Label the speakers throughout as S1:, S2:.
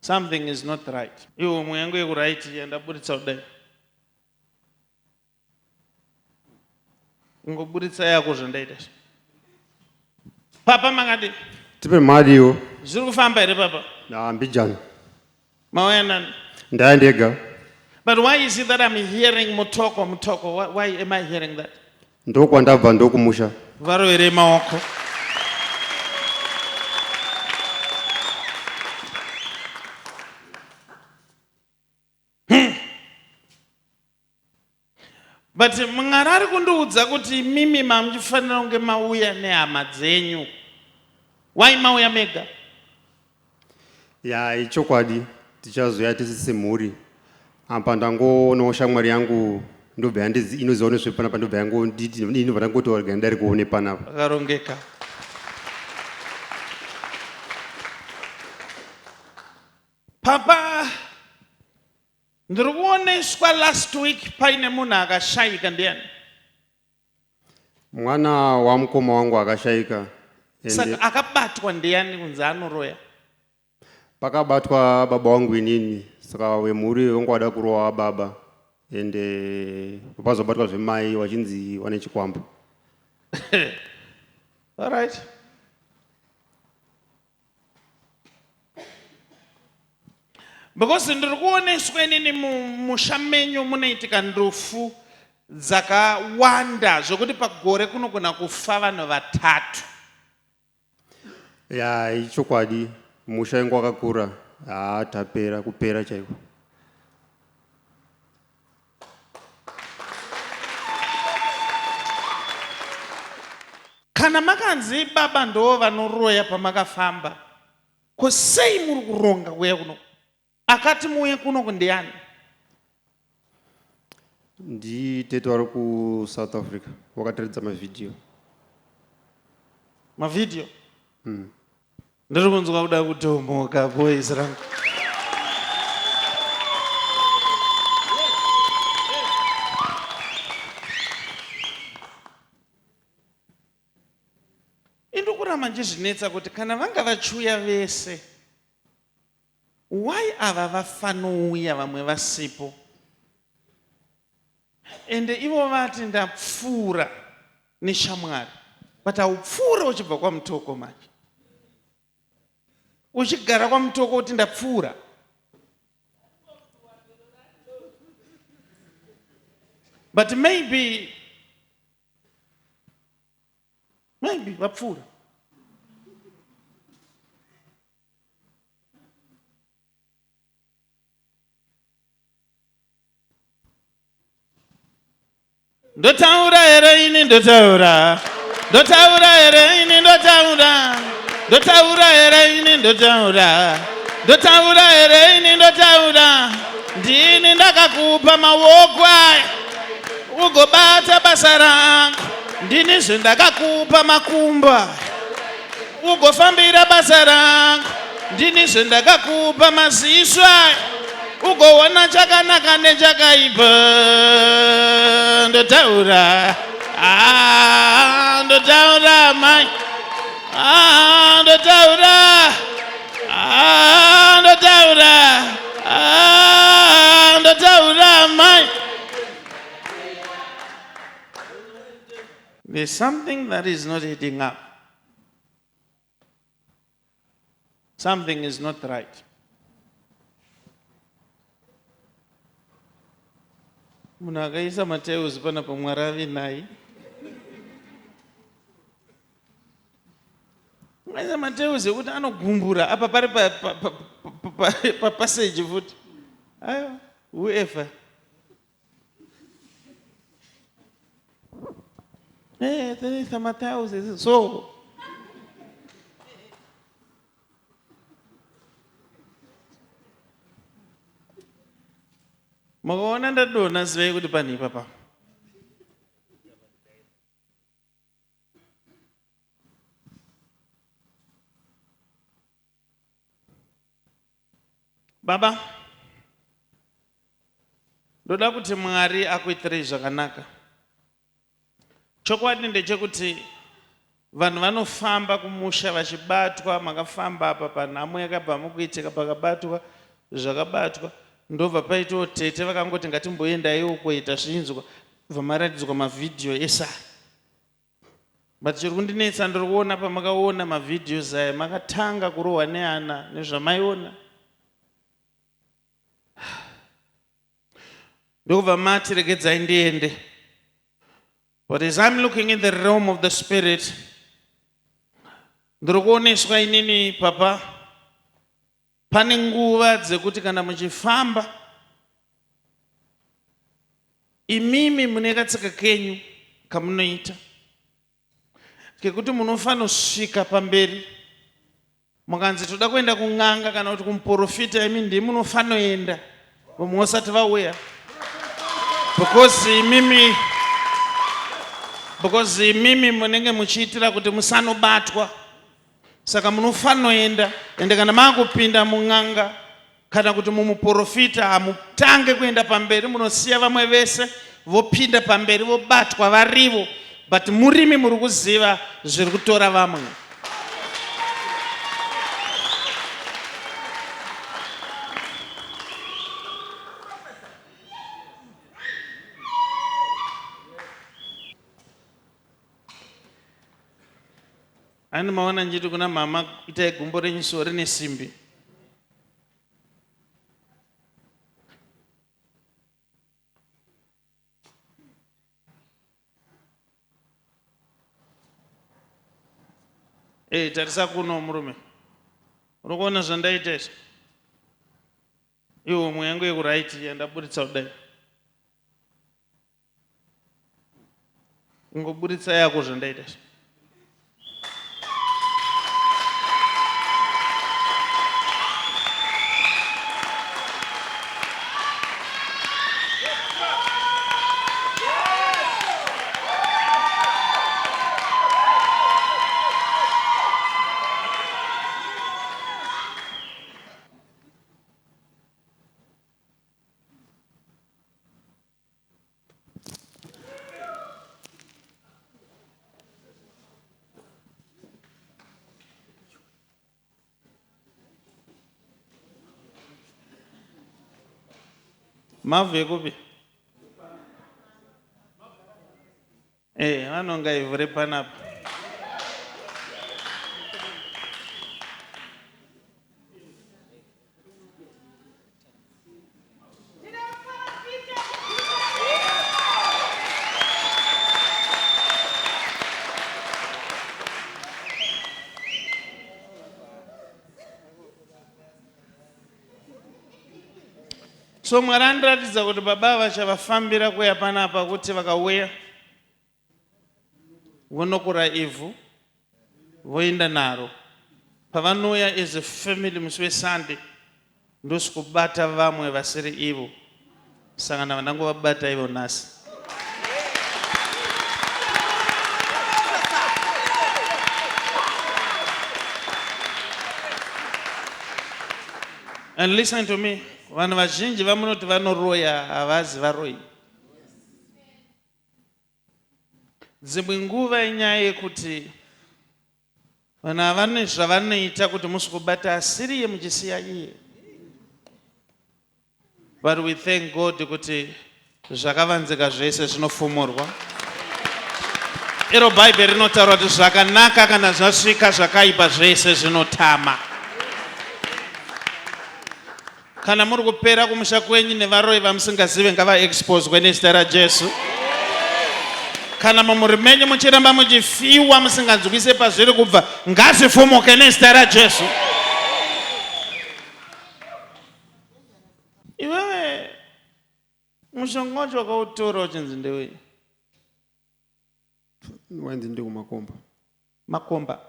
S1: Something is not right. Iwo mwe yangu yekuright yandaburitsa kudai. Ungoburitsa yako zvandaita izvi. Papa makadi.
S2: Tipe madiwo.
S1: Zviri kufamba here papa?
S2: Na mbijana.
S1: Mauya nani?
S2: Ndaya ndega.
S1: But why is it that I'm hearing Mutoko, Mutoko? Why, why am I hearing that?
S2: Ndokwandabva ndokumusha.
S1: Varovere maoko. But Mwari ari kundiudza kuti imimi mamuchifanira kunge mauya nehama dzenyu. Why mauya mega?
S2: Ya ichokwadi tichazoya tese semhuri. Apa ndangoonawo shamwari yangu ndobva yandizi inoziva nezvepanapa ndobva yangonditi inobva ndangoti rega ndidare kuone panapa.
S1: Akarongeka. Papa ndiri kuoneswa last week paine munhu akashaika ndiani?
S2: Mwana wamukoma wangu akashaika.
S1: Saka akabatwa ndiani kunzi anoroya?
S2: Pakabatwa baba wangu inini saka vemhuri vanga vada kurova baba ende pazobatwa zvemai wachinzi wane chikwambo.
S1: All right. Because ndiri kuoneswa inini mumusha menyu munoitika ndufu dzakawanda zvekuti pagore kunogona kufa vanhu vatatu.
S2: Ya ichokwadi musha wengu wakakura haa tapera kupera chaiko.
S1: Kana makanzi baba ndoo vanoroya pamakafamba ko sei muri kuronga kuuya kuno? Akati muuye kuno ndiani?
S2: Nditete vari kuSouth Africa vakataridza mavhidhiyo.
S1: Mavhidhiyo? Mm. Ndiri kunzwa kuda kutomoka boys rangu. Indikuramba ndichizvinetsa kuti kana vanga vachiuya vese why ava vafanouya vamwe vasipo ende ivo vati ndapfuura neshamwari but haupfuure uchibva kwamutoko manje uchigara kwamutoko kuti ndapfuura but maybe maybe vapfuura Ndotaura here ini ndotaura ndotaura here ini ndotaura ndotaura here ini ndotaura ndotaura here ini ndotaura ndini ndakakupa maoko aya ugobata basa rangu ndini zvendakakupa makumbo aya ugofambira basa rangu ndini zvendakakupa maziso aya ugoona chakanaka nechakaipa ndotaura ah, ndotaura mai ah, ndotaura ah, ndotaura ah, ndotaura mai There's something that is not adding up. Something is not right. Munhu akaisa mateus panapa Mwari ave naye. Akaisa mateus ekuti anogumbura apa pari papassage futi. Ayo, whoever. Eh, tinoisa matiles isu so. Mukaona ndadonha zivai kuti pane ipapa. Baba, ndoda kuti Mwari akuitirei zvakanaka. Chokwadi ndechekuti Vanhu vanofamba kumusha vachibatwa, makafamba apa panhamo yakabva mukuitika pakabatwa zvakabatwa, ndobva paitawo tete vakangoti ngatimboendaiwo kuita zvinzwa, bva maratidzwa mavhidhiyo ese aya. But chiri kundinetsa ndiri kuona pamakaona mavideos aya makatanga kurohwa neana nezvamaiona. Ndokubva mati regedzai ndiende. But as I'm looking in the realm of the spirit, ndiri kuoneswa inini papa pane nguva dzekuti kana muchifamba imimi mune katsika kenyu kamunoita kekuti munofanosvika pamberi mukanzi toda kuenda kun'anga kana kuti kumuporofita imi ndimi munofanoenda vamwe vasati vauya because imimi because imimi munenge muchiitira kuti musanobatwa saka munofanoenda ende kana maakupinda mun'anga kana kuti mumuporofita hamutange kuenda pamberi munosiya vamwe vese vopinda pamberi vobatwa varivo but murimi muri kuziva zviri kutora vamwe Ani maona ndichiti kuna mama itai gumbo renyu so rine simbi. Hey, eh, tarisa kuno murume. Uri kuona zvandaita izvi? Iwo mwe yangu yekuright yandaburitsa kudai. Ingoburitsa yako zvandaita izvi. Mavhu ekupi? Eh, vanonga ivhu repanapa. So Mwari andiratidza kuti baba vachavafambira kuya panapa kuti vakauya vonokora ivhu voenda naro pavanouya as a family musi wesunday ndosikubata vamwe vasiri ivo saka ndava ndangovabata ivo nhasi and listen to me vanhu vazhinji vamunoti vanoroya havazi varoyi Dzimwe nguva inyaya yekuti vanhu ava vane zvavanoita kuti musikubata asiriye muchisiya iye. But we thank God kuti zvakavanzika zvese zvinofumurwa. Iro Bhaibheri rinotaura kuti zvakanaka kana zvasvika zvakaipa zvese zvinotama. Kana muri kupera kumusha kwenyu nevaroyi vamusingazive ngavaexposwe nezita raJesu. Kana mumhuri menyu muchiramba muchifiwa musinganzwise pazviri kubva ngazvifumuke nezita raJesu. Iwewe mushonga wacho wakautora uchinzi ndewei?
S2: Wainzi ndekumakomba.
S1: Makomba?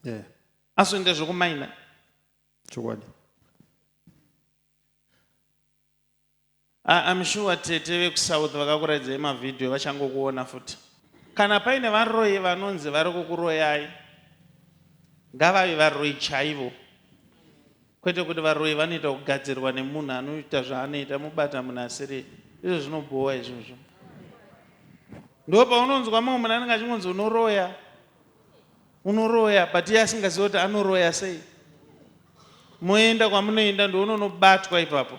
S2: Yeah.
S1: Asi ndezvekumaina?
S2: Chokwadi.
S1: I'm sure tete vekuSouth vakakuraidzai mavhidhiyo vachangokuona futi. Kana paine varoyi vanonzi vari kukuroyai ngavave varoyi chaivo kwete kuti varoyi vanoita kugadzirwa nemunhu anoita zvaanoita mobata munhu asiri izvo zvinobhowa izvozvo. Ndo paunonzwa mumwe munhu anenge achingonzi unoroya. Unoroya, but iye asingazivi kuti anoroya sei. Moenda kwamunoenda, ndounonobatwa ipapo.